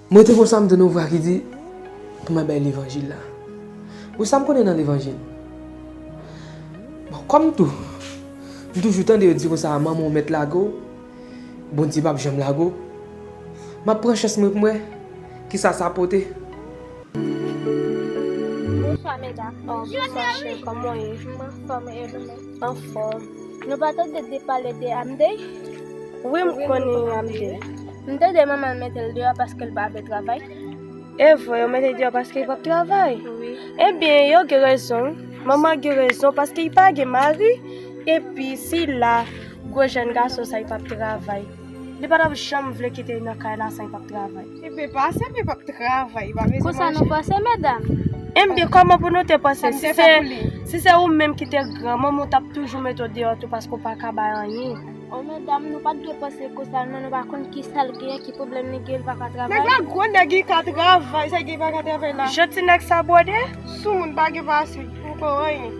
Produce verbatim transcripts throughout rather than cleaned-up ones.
Mwen te gon sa m tande yon vwa ki di pou mwen bay levanjil la. Bon, sa m konnen nan levanjil? Bon, kòm tou, m toujou tande yo di konsa, manman w mèt lage w, Bondye p ap janm lage w. M ap pran chans mwen pou m wè kisa sa pote. Bonswa, medam. Oh, bonswa, cheri. Kòman w ye? M anfòm, e ou menm? Anfòm. Nou pa tande de pale de Amdey? Wi, m konnen Amdey. M tande manman l mete l deyò paske l pa vle travay. E vre, yo mete l deyò paske l p ap travay? Wi. Ebyen, yo gen rezon. Manman gen rezon paske li pa gen mari. Epi, si la, gwo jèn gason sa, li p ap travay, li pa t ap janm vle kite l nan kay la san li p ap travay. Ebyen, pase, li p ap travay, li pa bezwen manje. Konsa nou panse, medam? Ebyen, kòman pou nou te panse? Sa m te fè pou li. Si se ou menm ki te gran, manman w t ap toujou mete w deyò tou paske w pa ka bay anyen. O medam, nou pa t dwe panse konsa, non, nou pa konn ki sa l genyen, ki pwoblèm li genyen, li pa ka travay. Nèg la gwo nèg, li ka travay, sa ki pa ka travay la. Jan ti nèg sa bwode? Soumoun pa gen pase, poko anyen.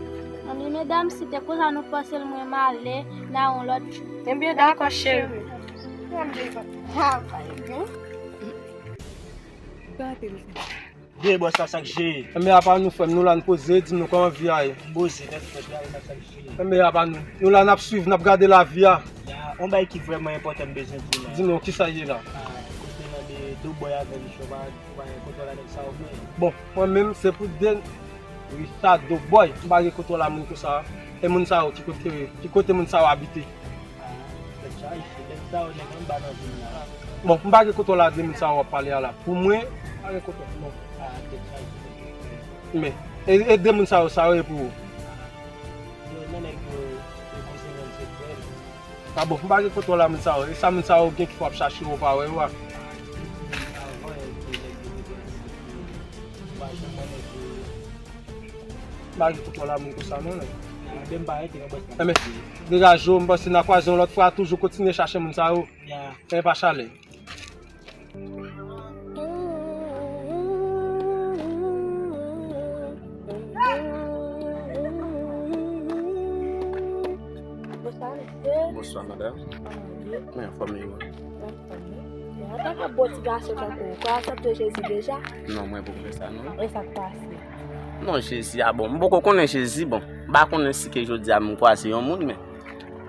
Anben, medam, si te konsa nou panse l, mwen m ale, n a yon lòt jou. Ebyen, dakò, cheri. Travay, wi. Gade l. Vye bòs la, sa k jere? Enben, apa nou, frè m, nou la, n poze, di m nou kòman vi a ye. M poze nèt, frè, gade la, sa k jere. Enben, apa nou, nou la, n ap swiv, n ap gade lavi a. Ya, yon bagay ki vrèman enpòtan m bezwen di w la. Di nou, kisa ye la? Ah, kote nan de Dobòy avè Michon, pa, pa gen kontwòl a nèg sa yo, men. Bon, mwen menm, se pou de Richard Dobòy, m pa gen kontwòl a moun konsa. E moun sa yo, ki kote, ki kote moun sa yo abite? Ah, tèt chaje, nèg sa yo, nèg anba nan vil la. Bon, m pa gen kontwòl a de moun sa yo w ap pale a la. Pou mwen, m pa gen kontwòl, non. Ah, tèt chaje. Men, e, e de moun sa yo, sa yo ye pou ou? Yo, nan nèg yo, yo konse menm se frè m. Ah bon, m pa gen kontwòl a moun sa yo. E sa moun sa yo gen ki fè w ap chache yo pa wè yo a? Ah, depi avan, yo te nèg yo te pran sèt yo. M pa janm wè nèg yo. M pa gen kontwòl a moun konsa non, nèg. Ah, ben m pa rete nan bòs la. Enben, degaje w, m panse n a kwaze yon lòt fwa, toujou kontinye chache moun sa yo. Ya. Enben, pa chalè. Bonswa, mesye. Bonswa, madanm. Kòman w ye? Mwen anfòm, e ou? Mwen anfòm, wi. Men antanke bon ti gason tankou w, ou aksepte Jezi deja? Non, mwen poko fè sa, non. E sa k pase? Non, Jezi a bon. M poko konnen Jezi, bon. M pa konnen si ke jodi a m kwaze yon moun, men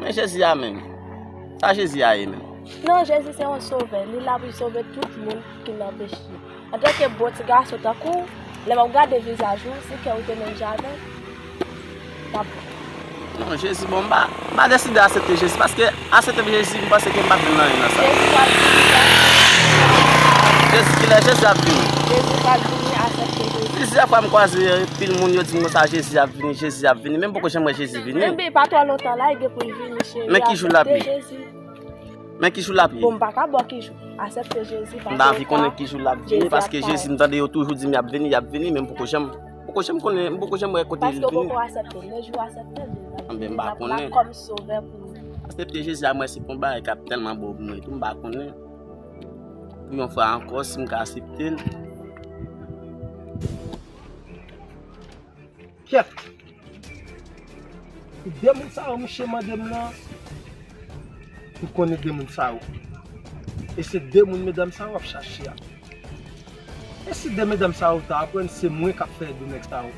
Men Jezi a menm. Sa Jezi a ye menm? Non, Jezi se yon sovè. Li la pou l sove tout moun ki nan peche. Antanke bon ti gason tankou w, lè m ap gade vizaj ou, si kè ou te menm jan avè m, t ap bon. Non, Jezi bon, m pa, m pa deside aksepte Jezi, paske aksepte Jezi, m panse ke m p ap jwenn anyen nan sa. Jezi pral vini, sa. Jezi, kilè Jezi ap vini? Jezi pral vini, aksepte Jezi. Plizyè fwa m kwaze anpil moun, yo di m konsa, Jezi ap vini, Jezi ap vini, men m poko janm wè Jezi vini. Enben, pa twò lontan la, li gen pou l vini, cheri. Men ki jou l ap vini? Aksepte Jezi. Men ki jou l ap vini? Bon, m pa ka ba w ki jou. Aksepte Jezi, pa twò ta. M ta anvi konnen ki jou l ap vini, paske Jezi, m tande yo toujou di m y ap vini, y ap vini, men m poko janm, poko janm konnen, m poko janm wè kote l vini. Paske w poko aksepte l, men jou w aksepte l, li va vini, l ap la kòm sovè pou ou. Aksepte Jezi a, mwen, se pa yon bagay k ap tèlman bon pou mwen tou, m pa konnen. Pou yon fwa ankò, si m ka aksepte l. Kèt! De moun sa yo, misye mande m nan, m konnen de moun sa yo. E se de moun medam sa yo ap chache a. E si de medam sa yo ta aprann se mwen k ap fè de nèg sa yo,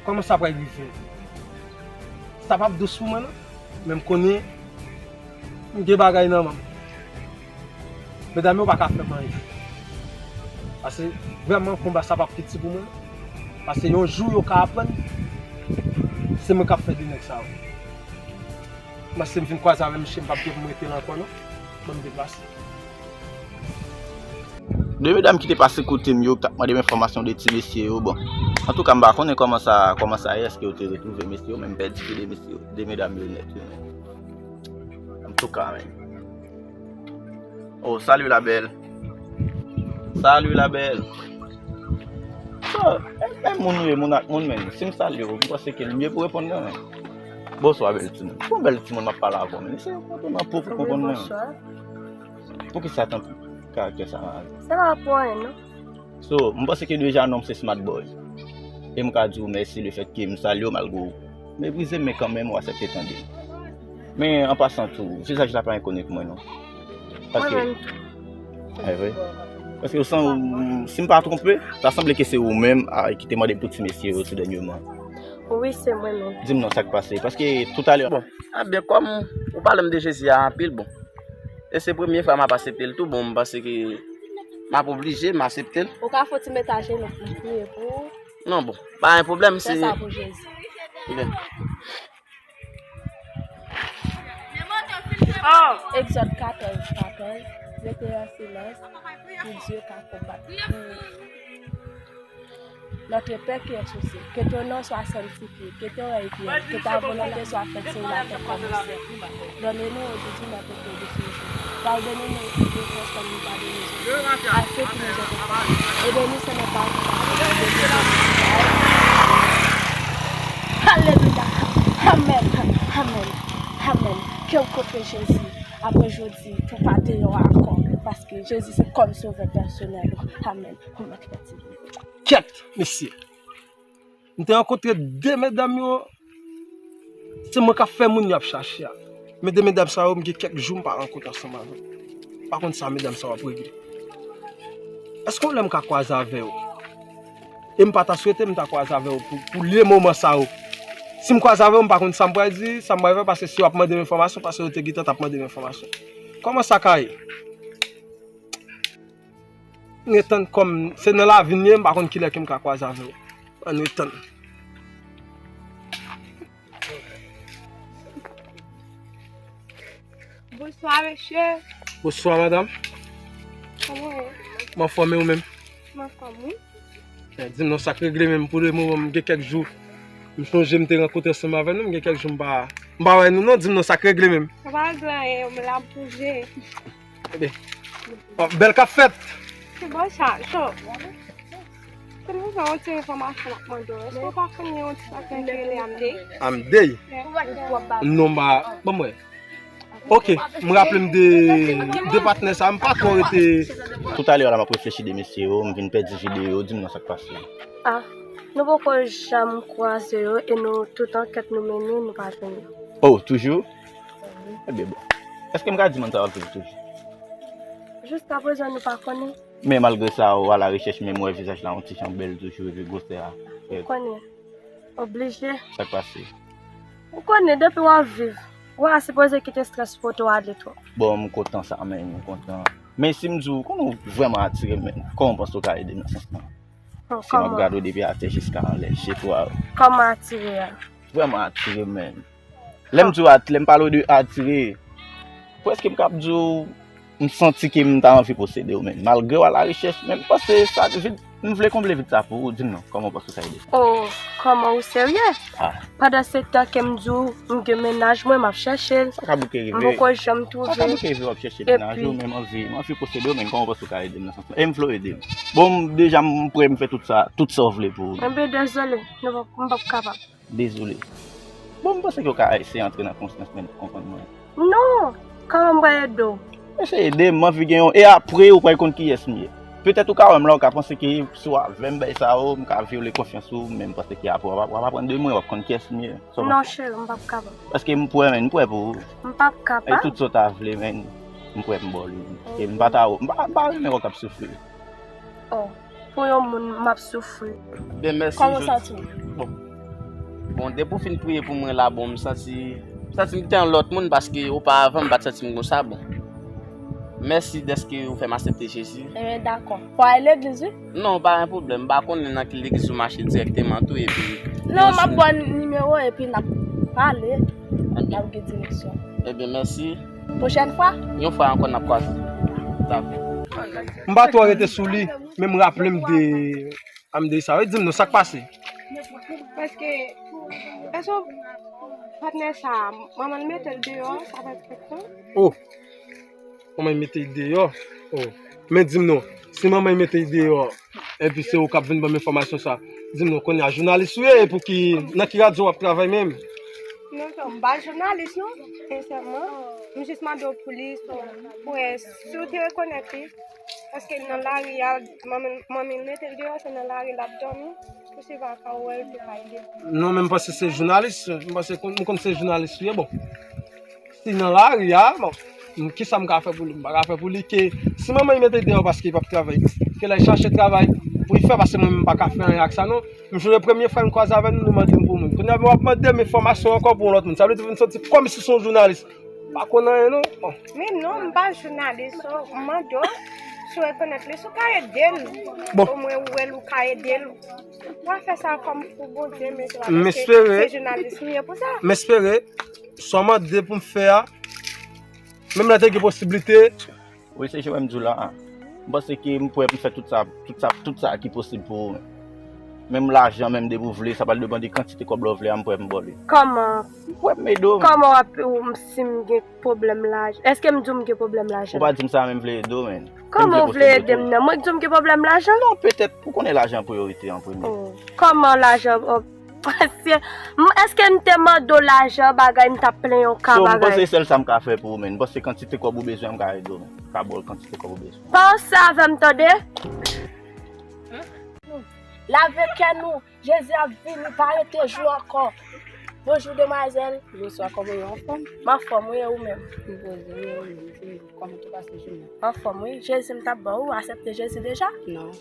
kòman sa pral rive? Sa p ap dous pou mwen, non. Men m konnen m gen bagay nan men m. Medam yo pa ka fè m anyen. Paske vrèman konba sa p ap piti pou mwen. Paske yon jou yo ka aprann se mwen k ap fè de nèg sa yo. Paske m fin kwaze avè misye, m p ap gen pou m rete la ankò non. Ban m deplase. De medam ki te pase kote m yo, ki t ap mande m enfòmasyon de ti mesye yo, bon. Antouka, m pa konnen kòman sa, kòman sa ye, èske yo te retwouve mesye yo, men m pèdi de mesye yo, de medam yo nèt, wi, men. Antouka, men. Oh, salut la belle. Salut la belle. Oh, e, e moun ou ye, moun ak moun, men. Si m salye w, m panse ke l mye pou reponn mwen, men. Bonswa, bèl timoun. Bon, bèl timoun, m ap pale avè w, men. Se yon konpleman pou konprann mwen. Poukisa tankou karaktè sa? Se pa pou anyen, non. So, m panse ke deja nonm se smart boy. E m ka di w mèsi lefètke m salye w malgre w meprize m, men kanmenm w aksepte tande m. Men, an pasan tou, vizaj la pa enkoni pou mwen, non. Paske, mwen menm tou. E vre? Paske ou san, si m pa twonpe, ta sanble ke se ou menm a, ki te mande pou ti mesye yo tou dènyèman. Wi, se mwen menm. Di m non, sa k pase? Paske toutalè. Bon, ebyen, kòm ou pale m de Jezi a anpil, bon. E se premye fwa m ap aksepte l tou, bon, m panse ke m ap oblije, m aksepte l. Ou ka fè yon ti met ajenou pou m priye pou ou? Non, bon, pa gen pwoblèm, se. Fè sa pou Jezi. Ebyen. Egzòd katòz, katòz, rete an silans pou Dye ka konbat pou ou. Notre Père qui es aux cieux, que ton nom soit sanctifié, que ton règne vienne, que ta volonté soit faite sur la terre comme au ciel. Donne-nous aujourd'hui notre pain de ce jour. Pardonne-nous nos offenses comme nous pardonnons à ceux qui nous ont offensés. Et ne nous soumets pas à la tentation, mais délivre-nous du mal. Alelouya. Amèn. Amèn. Amèn. Ke w kontre Jezi apre jodi pou pa deyò ankò. Paske Jezi se kòm sovè pèsonèl ou. Amèn. Ou mèt fè ti. Kèt, mesye. M te rankontre de medam yo, se mwen k ap fè moun yo ap chache a. Men de medam sa yo, m gen kèk jou m pa rankontre ansanm avè yo. M pa konn sa medam sa yo ap regle. Èske yon lè m ka kwaze avè yo? E m pa ta swete m ta kwaze avè yo pou, pou lye moman sa yo. Si m kwaze avè yo, m pa konn sa m pral di, sa m pral fè, paske si yo ap mande m enfòmasyon, paske yo te gentan t ap mande m enfòmasyon. Kòman sa ka ye? Ann ret tann kòm se nan lavi n ye, m pa konn kilè ke m ka kwaze avè w. Ann ret tann. Bonswa, mesye. Bonswa, madanm. Kòman w ye? M anfòm, e ou menm? M anfòm, wi. Eh, di m non, sa k regle menm pou le moman, m gen kèk jou. M sonje m te rankontre ansanm avè nou, m gen kèk jou m pa, m pa wè nou non, di m non, sa k regle menm? Sa pa regle anyen, m la bouje. Ebyen, oh, bèl k ap fèt. Se bon sa, so. Se nou fè yon ti enfòmasyon m ap mande w. Èske w pa konn gen yon ti patnè ki rele Amdey? Amdey? Non, m pa, ban m wè. Ok, m raple m de, de patnè sa, m pa twò rete. Toutalè la, m ap reflechi de mesye yo, m vin pèdi videyo, di m non sa k pase. Ah, nou poko janm kwaze yo, e nou tout ankèt nou mennen, nou pa jwenn yo. Oh, toujou? Ebyen bon. Èske m ka di moun sa w ap viv toujou? Jiskaprezan nou pa konnen. Men malgre sa, ou alarechèch, men m wè vizaj la yon ti jan bèl toujou, epi gwosè a. Ou konnen. Oblije. Sa k pase? Ou konnen, depi w ap viv, ou a sipoze kite estrès pote w ale twòp. Bon, m kontan sa, men, m kontan. Men si m di w, konnen ou vrèman atire m, men kòman w panse w ka ede m nan sans lan? Si m ap gade w depi atè jiska anlè, je twa. Kòman atire a? Vrèman atire m, men. Lè m di w at-, lè m pale w de atire, prèske m kab di w, m santi ke m ta anvi posede w, men malgre w alarechèch, men m panse sa vid, m vle konble vid sa pou ou, di m non, kòman w panse w ka ede? Oh, kòman ou serye? Ah. Pandan se tan ke m di w, m gen mennaj mwen, m ap chèche l. Sa ka bouke rive. M poko janm twouve. Sa ka bouke rive w ap chèche mennaj ou, men m anvi, m anvi posede w, men kòman w panse w ka ede m nan sans lan? E m vle w ede m. Bon, m deja m prè, m fè tout sa, tout sa w vle pou ou. Enben, dezole, nou p ap, m p ap kapab. Dezole. Bon, m panse ke w ka eseye antre nan konsyans mwen, konprann mwen. Non! Kòman m pral ede w? Eseye ede m, m anvi gen yon. E apre, ou pral konn kiyès m ye. Petèt ou ka wè m la, ou ka panse ke si w avè m, bagay sa yo, m ka vyole konfyans ou, men m panse ke apre, w ap, w ap aprann de mwen, w ap konn kiyès m ye. Sa w panse? Non, cheri, m p ap kapab. Paske m prè, men, m prè pou ou. M p ap kapab. E tout sa w ta vle, men, m prè m ba w li. Paske m pa ta, m pa, m pa renmen wè w k ap soufri. Oh, pou yon moun, m ap soufri. Ben, mèsi. Kòman w santi w? Bon. Bon, depi w fin priye pou mwen la, bon, m santi, m santi m te yon lòt moun paske oparavan m pa t santi m konsa, bon. Mèsi dèske ou fè m aksepte Jezi. Ebyen, dakò. Fò w al legliz, wi. Non, pa gen pwoblèm. M pa konnen nan ki legliz ou mache dirèkteman tou, epi. Non, m ap ba w nimewo epi n ap pale. Ebyen. N ap gen direksyon. Ebyen, mèsi. Pwochèn fwa? Yon fwa ankò n ap kwaze. Dakò. M pa twò rete sou li, men m raple m de Amdey sa. Wi, di m non, sa k pase? Paske, èske patnè sa, manman l mete l deyò, sa fè kèk tan. Oh! Manman l mete l deyò? Oh! Men di m non, si manman l mete l deyò, epi se ou k ap vin ban m enfòmasyon sa, di m non, kounye a jounalis ou ye, e pou ki, nan ki radyo w ap travay menm? Non, non, m pa jounalis non, sensèman. M jis mande w pou li, pou wè si w te rekonèt li. Paske nan lari a, manmi, manmi l mete l deyò, se nan lari l ap dòmi. Pou si pa ka wè l, pou ka ede. Non, men m panse se jounalis, m panse kon-, m konn se jounalis li ye, bon. Si nan lari a, bon. M, kisa m ka fè pou li? M pa ka fè pou li. Ke si manman li mete l deyò paske li p ap travay, ke l al chache travay pou li fè, paske mwen menm m pa ka fè anyen ak sa non. M sonje premye fwa m kwaze avè l, nou mande m pou moun. Kounye a w ap mande m enfòmasyon ankò pou yon lòt moun. Sa vle di w vin santi kòmsi se yon jounalis. M pa konn anyen non. Bon. Men non, m pa jounalis, so, m mande w si w rekonèt li, si w ka ede l. Bon. Omwen ou wè l, ou ka ede l. W a fè sa kòm pou Bondye, men se pa paske se jounalis m ye pou sa. M espere, sa w mande pou m fè a, menm lè te gen posiblite. Wi, se jan m di w la a. M panse ke m prè pou m fè tout sa, tout sa, tout sa ki posib pou ou. Menm lajan, menm depi w vle, sa pral depann de kantite kòb la w vle a, m prè pou m ba w li. Kòman? M prè pou m ede w. Kòman w ap, ou, si m gen pwoblèm lajan? Èske m di w m gen pwoblèm lajan? Ou pa di m sa, men m vle ede w, men. Kòman w vle ede m nan? Mwen k di w m gen pwoblèm lajan? Non, petèt, ou konnen lajan priyorite an premye. Oh. Kòman lajan? Oh. Paske, m, èske m te mande w lajan bagay, m t ap plenyen w ka bagay? So, m panse sèl sa m ka fè pou ou, men. M panse kantite kòb ou bezwen, m ka ede w, men. M ka ba w kantite kòb ou bezwen. Panse avè m, tande? Lave kè nou, Jezi ap vini, pa rete jou ankò. Bonjou, demwazèl. Bonswa, kòman w ye, anfòm? M anfòm, wi, e ou menm? M poze, wi, e ou menm? Kòman tou pase jounen? Anfòm, wi. Jezi m t ap ba w, ou aksepte Jezi deja? Non.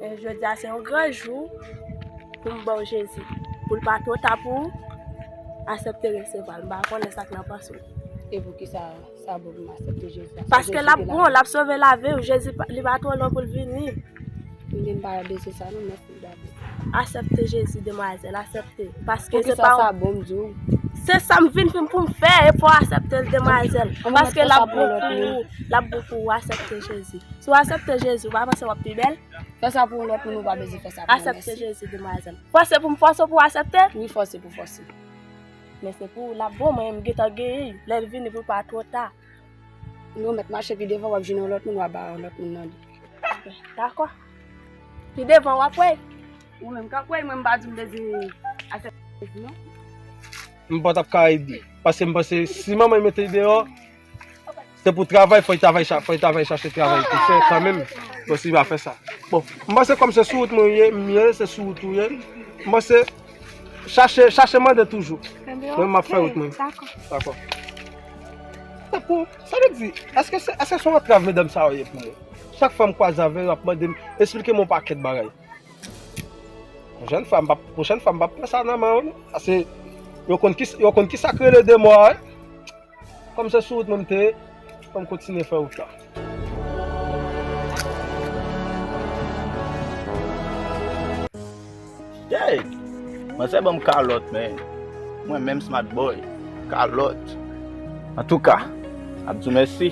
E jodi a se yon gran jou pou m ba w Jezi. Pou l pa twò ta pou ou aksepte resevwa l. M pa konnen sa k nan panse w. E poukisa sa bon pou m aksepte Jezi a? Paske l ap bon, l ap sove lavi w. Jezi pa, li pa twò lwen pou l vini. Men m pa bezwen sa non, mèsi David. Aksepte Jezi, demwazèl, aksepte. Paske se pa sa bon m di w. Se sa m vin pou m fè, e fò w aksepte l, demwazèl. Paske l ap bon pou ou, l ap bon pou ou, aksepte Jezi. Si w aksepte Jezi, ou pa panse w ap pi bèl? Fè sa pou yon lòt moun, ou pa bezwen fè sa pou mwen, mèsi. Aksepte Jezi, demwazèl. Fòse pou m fòse w pou w aksepte? Wi, fòse pou fòse. Men se pou ou l ap bon, mwen m gentan genyen l. Lè l vini pou l pa twò ta. Ou mèt mache pi devan, w ap jwenn yon lòt moun, w ap ba yon lòt moun nan li. Dakò. Pi devan, w ap wè. Ou menm k ap wè, mwen m pa di m bezwen aksepte non. M pa t ap ka ede. Paske m panse si manman l mete l deyò, se pou travay, fò l travay cha-, fò l travay chache travay pou fè kanmenm. Bon, si l pa fè sa. Bon, m panse kòm se sou wout mwen ye, m ye, se sou wout ou ye. M panse chache, chache mande toujou. Mwen m ap fè wout mwen. Dakò. Dakò. Tankou, sa vle di, èske se, èske se yon antrav medam sa yo ye pou mwen? Chak fwa m kwaze avè yo, y ap mande m, eksplike m yon pakèt bagay. Pwochèn fwa, m p ap, pwochèn fwa, m p ap pran sa nan men w non. Paske yo konn ki, yo konn ki sa k rele demò a, wi. Kòm se sou wout mwen m te ye, fò m kontinye fè wout la. Hey! Manzè ban m kalòt, men. Mwen menm smart boy. Kalòt. Antouka, ap di w mèsi.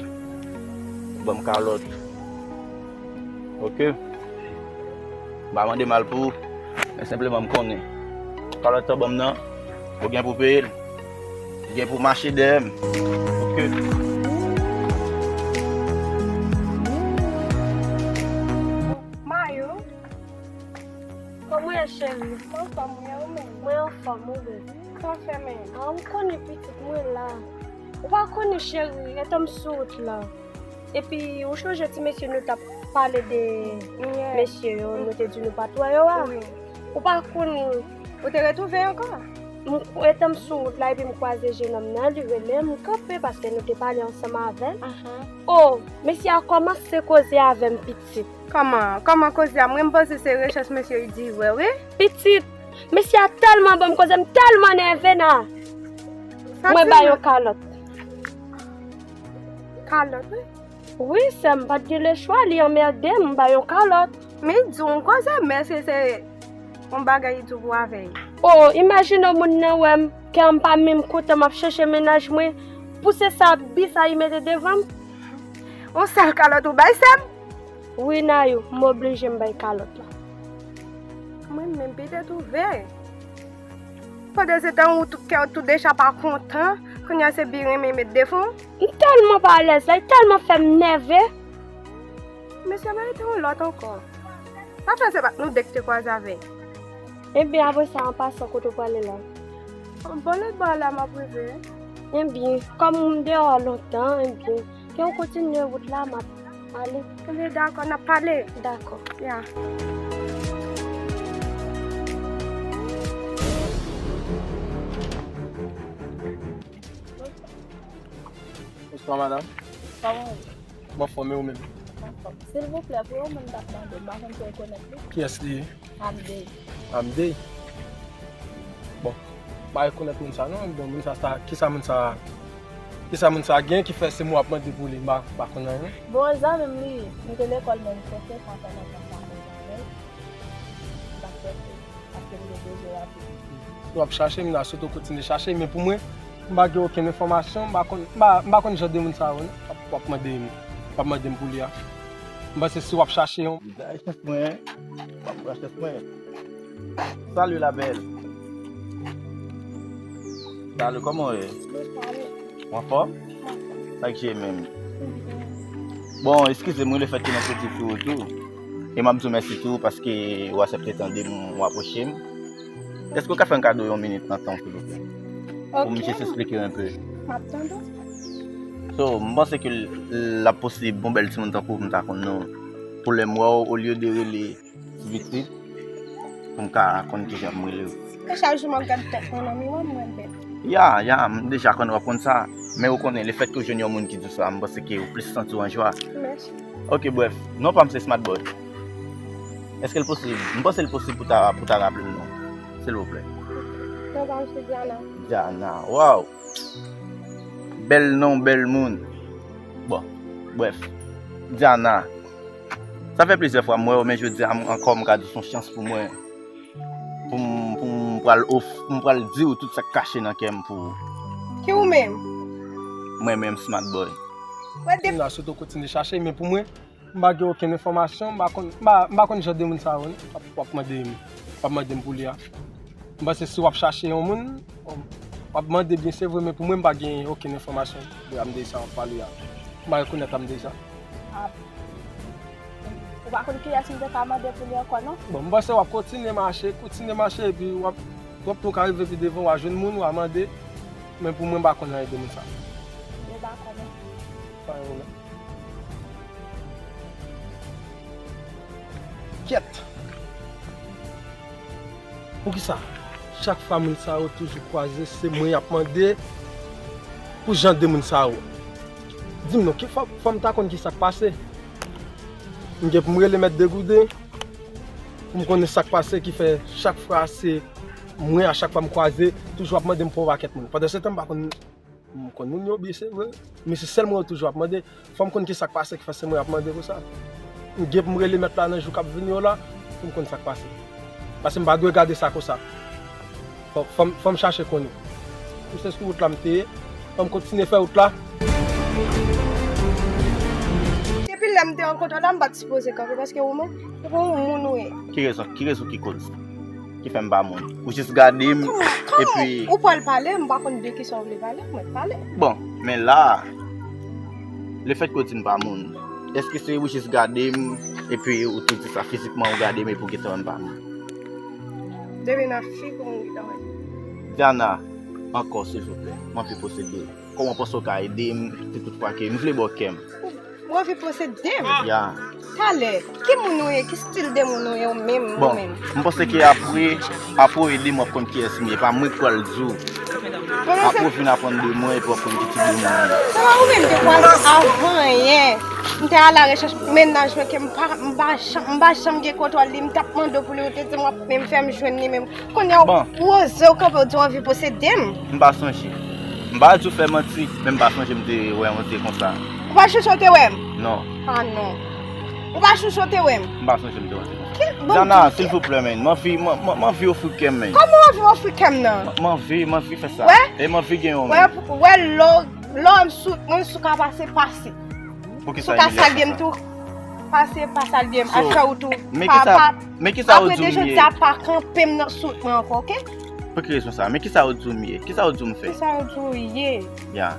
Ban m kalòt. Oke. M pa mande mal pou ou, men senpleman m konnen kalòt ou ban m nan, ou gen pou peye l. Ou gen pou mache dèyè m. Oke. Mayo, kòman w ye, cheri? Mwen anfòm, wi, e ou menm? Mwen anfòm, ou menm? Sa w fè menm? A, ou konnen pitit mwen la. Ou pa konnen, cheri, etan m sou wout la. Epi, ou chonje ti mesye nou t ap pale de mesye yo, nou te di nou pa t wè yo a? Wi. Ou pa konn, ou te retwouve ankò? M, etan m sou wout la, epi m kwaze jenòm nan, li rele m, m kanpe paske nou te pale ansanm avè l. O, mesye a kòmanse koze avè m pitit. Kòman? Kòman koze a? Mwen, m panse se rechèch mesye yo di vre, wi. Pitit, mesye a tèlman ban m koze, m tèlman nève nan. Mwen ba yon kalòt. Kalòt, wi. Wi, sè m, m pa t gen lechwa, li anmède m, m ba yon kalòt. Men di w yon koze, men èske se yon bagay li di w pou avè l? O, imajine w moun nan wè m, kè m pa menm kontan, m ap chèche mennaj mwen. Pouse sa, bi sa li mete devan m. Yon sèl kalòt ou bay, sè m? Wi, Nayou, m oblije m bay kalòt la. Mwen menm, petèt ou vre. Pandan se tan ou tout kè w tou deja pa kontan, kounye a se bi renmen met devan w. M tèlman pa alèz la, li tèlman fè m nève. Mesye, men rete yon lòt ankò. Pa fè se pa nou de k te kwaze avè l. Ebyen, apre sa, an pasan, kote w prale la? Bò lòt bò a la, m ap rive. Ebyen, kòm m deyò a lontan, ebyen, ke w kontinye wout la, m ap ale. Ebyen, dakò, n ap pale. Dakò. Ya. Bonswa, madanm. Kòman w ye? M anfòm, e ou menm? M anfòm. Silvouplè, pou yon moun m t ap mande, m pa konn si w rekonèt li. Kiyès li ye? Amdey. Amdey? Bon, m pa rekonèt moun sa non. Bon, moun sa, sa, kisa moun sa, kisa moun sa gen ki fè se mwen w ap mande pou li? M pa, m pa konn anyen. Bon, zanmi m li ye. Nou te lekòl menm kote, sa fè lontan m pa koze avè l. M pa kwè ke, paske m te bezwen rapid. W ap chache, m nan sot w kontinye chache, men pou mwen, m pa gen okenn enfòmasyon, m pa konn, m pa, m pa konn jan de moun sa yo non. W ap, w ap mande m, w ap mande m pou li a. M panse si w ap chache yon. Bay chans mwen, w ap pran chans mwen. Salut la belle. Salut, kòman w ye? Ou anfòm? Sa k je menm? Bon, eskize m wi, lefètke m ap soti sou ou tou. E m ap di w mèsi tou paske ou aksepte tande m, ou apwoche m. Èske w ka fè m kado yon minit nan tan w, silvouplè? Pou m jis eksplike w enpe. M ap tande w. So, m panse ke l, l ap posib, yon bèl timoun tankou w, m ta konn non w. Pou lè m wè w, olye de rele Ti pitit, pou m ka konn kijan pou m rele w. E chak jou m ap gad tèt mwen nan miwa, m wè l bèl. Ya, ya, m deja konn w ap konn sa. Men ou konnen, lefètke w jwenn yon moun ki di w sa, m panse ke ou plis santi w an jwa. Mèsi. Ok, brèf, non pa m se Smart Boy. Èske l posib? M panse l posib pou ta, pou ta raple m non, silvouplè. Non pa m se Diana. Diana, waw! Bèl non, bèl moun. Bon, brèf. Diana, sa fè plizyè fwa m wè w, men jodi a m, ankò m ka di w se yon chans pou mwen. Pou m, pou m pral of, pou m pral di w tout sa k kache nan kè m pou ou. Ki ou menm? Mwen menm, Smart Boy. Wè de M nan sot w kontinye chache, men pou mwen, m pa gen okenn enfòmasyon, m pa konn, m pa, m pa konn jan de moun sa yo non. W ap, w ap mande m, w ap mande m pou li a. M panse si w ap chache yon moun, w ap mande byen, se vre, men pou mwen, m pa gen okenn enfòmasyon de Amdey sa w ap pale a. M pa rekonèt Amdey sa. Ah. Ou pa konn kiyès m te ka mande pou li ankò, non? Bon, m panse w ap kontinye mache, kontinye mache, epi w ap, w ap tou ka rive pi devan, w a jwenn moun, w a mande. Men pou mwen, m pa konn anyen de moun sa. Yo dakò, mèsi. Pa gen pwoblèm. Kyèt! Poukisa chak fwa moun sa yo toujou kwaze, se mwen y ap mande pou jan de moun sa yo? Di m non, ki fò, fò m ta konn ki sa k pase. M gen pou m rele mèt Degouden pou m konnen sa k pase ki fè chak fwa se mwen, a chak fwa m kwaze, toujou ap mande m pou yon pakèt moun. Pandansetan, m pa konn M konn moun yo byen, se vre. Men se sèl mwen yo toujou ap mande. Fò m konn ki sa k pase ki fè se mwen y ap mande konsa. M gen pou m rele mèt la nan jou k ap vini yo la, pou m konn sa k pase. Paske m pa dwe gade sa konsa. Fò, fò m, fò m chache konnen. M se sou wout la m te ye. Fò m kontinye fè wout la. Depi lè m te rankontre w la, m pa t sipoze kanpe, paske ou menm, se pou yon moun ou ye. Ki rezon, ki rezon ki koz? Ki fè m pa moun. Ou jis gade m, kòman, kòman epi ou pral pale, m pa konn de kisa w vle pale, mwen pale. Bon, men la a, lefètke w di m pa moun, èske se ou jis gade m, epi ou tou di sa fizikman ou gade m, epi w gentan wè m pa moun? Depi nan figi w m gentan wè. Diana, ankò, silvouplè, m anvi posede. Kòman w panse w ka ede m, si toutfwa ke m vle ba w kè m? Ou anvi posede m? Ya. Talè, ki moun ou ye? Ki stil de moun ou ye ou menm, ou menm? Bon, m panse ke apre, apre w ede m, w ap konn kiyès m ye. E pa mwen k pral di w. Apre w vin aprann de mwen, epi w ap konn ki tip de moun m ye. Se pa ou menm te kwaze avan yè. M te alarechèch mennaj mwen ke m pa, m pa janm, m pa janm gen kontwòl li. M t ap mande w pou li, ou te di m w ap menm fè m jwenn li menm. Kounye a w poze w kanpe w di w anvi posede m. M pa sonje. M pa di w fè manti, men m pa sonje m te wè yon de konsa. Ou pa chouchou te wè m? Non. Ah non. Ou pa chouchou te wè m? M pa sonje m te wè yon de konsa. Diana, silvouplè, men. M anvi, m, m, m anvi ofri kè m, men. Kòman w anvi ofri kè m nan? M, m anvi, m anvi fè sa. Wè? E m anvi gen yon, men. Wè, wè lò, lò m sou, mwen sou ka pase, pase. Pou ki sa imirasyon sa? Pase pa salye m tou. Pase pa salye m. So, a fè ou tou. Men ki sa, men ki sa ou di w m ye? Apre de jodi a, pa kanpe m nan sou wout mwen ankò, oke? Pou ki rezon sa? Men ki sa ou di w m ye? Ki sa ou di w m fè? Ki sa ou di w ye? Ya.